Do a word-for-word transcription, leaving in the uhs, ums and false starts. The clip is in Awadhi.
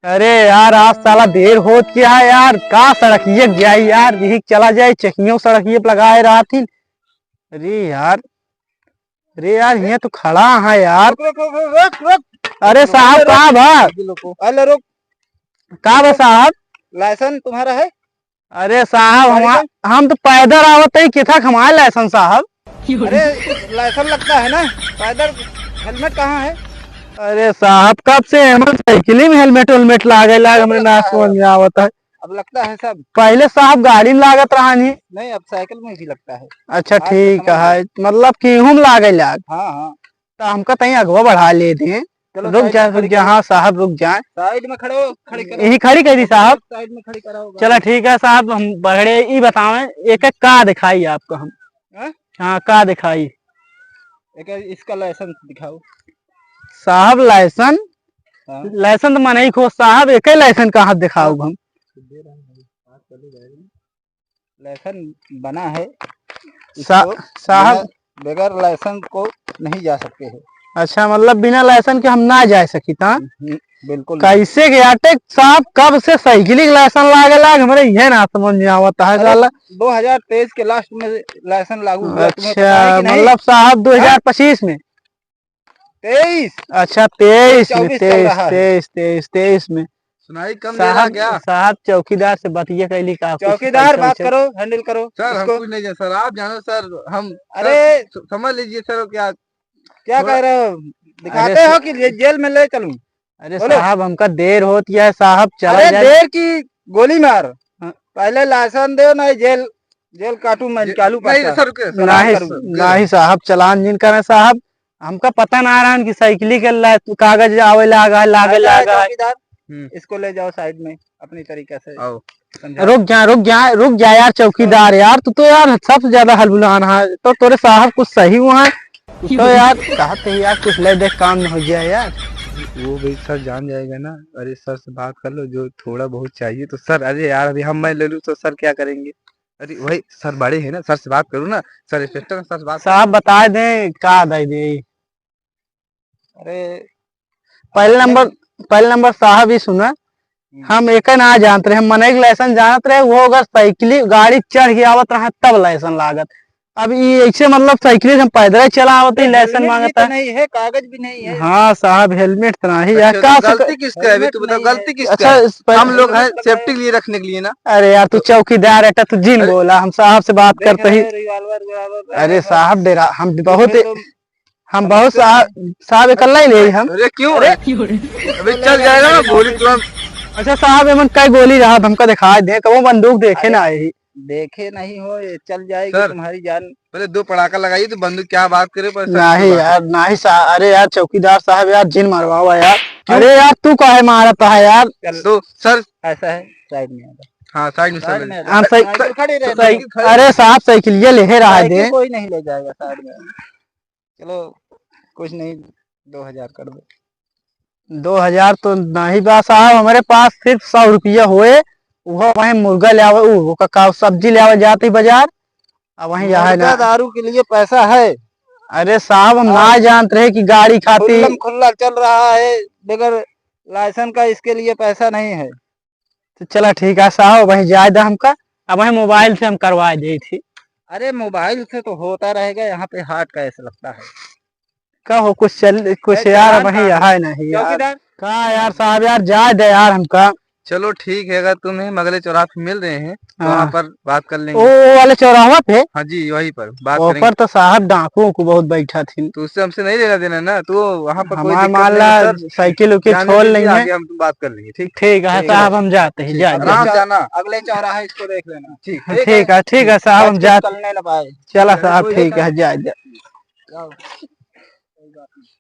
अरे यार, आज साला देर होत क्या है यार, का सड़किए जाई यार, यही चला जाए, चकियों सड़किए पे लगाए रहत ही। अरे यार, अरे यार, यहाँ तो खड़ा है यार। रुक, रुक, रुक, रुक, रुक, रुक। अरे साहब, रुक, का बा? रुक, रुक। अरे रुक। का बा साहब? लाइसेंस तुम्हारा है? अरे साहब, गाड़ी हम, का? हम तो पैदल आवत ही, किथा हमारे लाइसेंस साहब? अरे, लाइसेंस लगता है ना, पैदल हेलमेट कहाँ है? अरे साहब, कब से हम साइकिल में हेलमेट वेलमेट लागे लाग, हमरे ना समझ में आवत है। अब लगता है सब। पहले साहब गाड़ी में लागत रहा नहीं। नहीं, अब साइकिल में भी लगता है। अच्छा, आज तो ठीक है, मतलब कि हम लागे लाग। हाँ, हाँ। तो हमका तहीं अगवा बढ़ा ले दे। चलो, रुक जा, रुक जा। हाँ साहब, रुक जा। साइड में खड़े हो, खड़ी करो। यही खड़ी करी साहब। साइड में खड़ी कराओ। चला ठीक है साहब, हम बढ़े, ई बतावें, एक एक का दिखाई आपको हम? हाँ? हाँ, का दिखाई? एक इसका लाइसेंस दिखाओ। साहब, लाइसेंस? हाँ। लाइसेंस तो मनई खो साहब, एक ही लाइसेंस कहाँ दिखाओ हम? लाइसेंस बना है, सा-, इसको साहब। बगैर, बगैर लाइसेंस को नहीं जा सकते हो। अच्छा, मतलब बिना लाइसेंस के हम ना जा सकी ता? हम्म, बिल्कुल नहीं। कैसे के अटे साहब, कब से साइकिल के लाइसेंस लागे लाग, हमरे यह ना समझ में आवत है अरे, साला। दो हज़ार तेईस के लास्ट में लाइसेंस लागू हुआ, तुम्हें पता है अच्छा, कि नहीं? मतलब साहब, हाँ? दो हज़ार पच्चीस में? तेईस। अच्छा, तेईस में, चौबीस चल तेईस, रहा है। तेईस, तेईस, तेईस में। सुनाई कम दे रहा साहब, क्या? साहब, चौकीदार से बतिया कैली का? कुछ चौकीदार, कैसे बात वैसे? करो, हैंडल करो सर, हम इसको। कुछ नहीं जान-, सर, आप जानो सर, हम, अरे! सर, स-, समझ लीजिए सर, क्या, क्या थोड़ा कह रहे हो? अरे दिखाते हो सर। कि जे-, जेल में ले चलूं? अरे बोलो। साहब, हमका देर होत है साहब, चला अरे जाए। देर की गोली मार। हाँ। पहले लाइसेंस दो, नहीं जेल, जेल काटू मैं, जे-, चालू नहीं पड़ता। सर, रुके, सर, नहीं, करूँ। नहीं साहब, चलान जिन करें साहब, हमका पता ना रहन कि साइकिल के ला-, कागज आवे लागा है, लागे अच्छा है लागा है। चौकीदार, हम्म। इसको ले जाओ साइड में अपनी तरीका से आओ। समझा। रुक जा, रुक जा, रुक जा यार चौकीदार यार, तू तो यार सबसे ज्यादा हलबुलान है, तो तोरे साहब कुछ सही हुआ है, तू तो यार कहते हैं यार कुछ ले दे काम न हो जाए यार। वो भी सर जान जाएगा ना। अरे सर से बात कर लो, जो थोड़ा बहुत चाहिए तो सर, अरे यार अभी हम मैं ले लूँ तो सर क्या करेंगे? अरे वही सर बड़े हैं ना, सर से बात करो ना, सर इंस्पेक्टर हैं, सर से बात करो। साहब बता दें का दे दे। अरे पहले नंबर, पहले नंबर साहब ही सुना, हम्म। हम एक ना जानत रहे, हम मनई के लाइसेंस जानत रहे, वो अगर साइकिल गाड़ी चढ़ के आवत रहे तब लाइसेंस लागत। अब ई ऐसे मतलब साइकिल हम पैदल चला आवत ही, अरे लाइसेंस हेलमेट भी मांगता तो है। नहीं है, कागज भी नहीं है। हाँ साहब, हेलमेट तो नहीं है। अच्छा, का तो से गलती किसका है? अभी हेलमेट तू बता, नहीं है। गलती किसका अच्छा, है? इस पर हम लोग हैं हेलमेट सेफ्टी के लिए रखने के लिए ना। अरे यार, तू चौकीदार है, तू जिन अरे बोला, हम साहब से बात देख करते ही। रहे हैं, रिवॉल्वर, रिवॉल्वर, अरे रिवॉल्वर। साहब, डेरा, हम बहुत, हम बहुत साहब, साहब इकल्ला ही ले हम। अरे क्यों? अरे अभी चल जाएगा ना गोली तुरंत। अच्छा साहब, एमन कई गोली रहा, हमका दिखाई दे, कबो बंदूक देखे अरे ना आए ही। देखे नहीं हो, ये चल जाएगी सर, तुम्हारी जान। पहले दो पड़ाका लगाइए तो बंदूक क्या बात करे, पर सर नहीं की बात यार, है। नहीं सा-, अरे यार चौकीदार साहब यार, जिन मरवावा यार। क्यों? अरे यार तू काहे मारत है यार? चल। तो सर ऐसा है, साइड में आ जा। हाँ, साइड में साइड सर। में आ जा। हम सही, साइकिल खड़ी रहे, सही, साइकिल खड़ी अरे रहे। साहब साइकिल ये ले रहा है साइकिल दे। कोई नहीं ले जाएगा साइड में। चलो, कुछ नहीं, दो हजार कर दो। दो हजार तो नहीं बा साहब, हमरे पास सिर्फ सौ रुपया होए, वो वहीं मुर्गा ले आवे, उ, ओका का सब्जी ले आवे जात ही बाजार, अब वहीं यहाँ मुर्गा ना। दारू के लिए पैसा है। अरे साहब, हम हाँ। ना जानत रहे कि गाड़ी खाती। खुल्लम खुल्ला चल रहा है, बगैर लाइसेंस का इसके लिए पैसा नहीं है। तो चला ठीक है साहब, वहीं जाए दे हमका, अब वहीं मोबाइल से हम करवाए दे थी। अरे मोबाइल से तो होता रहेगा, यहाँ पे हार्ड कैश लगता है। का हो, कुछ चल, कुछ ए, यार, चलान वहीं का यहाँ है नहीं यार। चौकीदार। का यार साहब, यार जाए दे यार हमका। चलो ठीक है, अगर तुम्हें हम अगले चौराहे पे मिल रहे हैं तो हाँ। वहाँ पर बात कर लेंगे। ओ, वो वाले चौराहा पे? हाँ जी, वहीं पर बात वो करेंगे। पर तो साहब डाकू को बहुत बैठा थी। तो उससे हमसे नहीं लेना देना ना, तो वहाँ पर कोई हमारा दिक्कत मान नहीं है ला सर। साइकिल उकिल जाने छोड़ दीजिए, लेंगे। आगे हम बात कर लेंगे, ठीक? ठीक है ठीक है। साहब, हम जाते हैं, ठीक, जाए, आराम जाए। जाना। अगले चौराहे इसको देख लेना। ठीक, ठीक ठीक है, ठीक है साहब, हम बच के जाते। निकलने ना पाए। चला अरे साहब, कोई ठीक है, जाए, जाए। जाओ। कोई बात नहीं।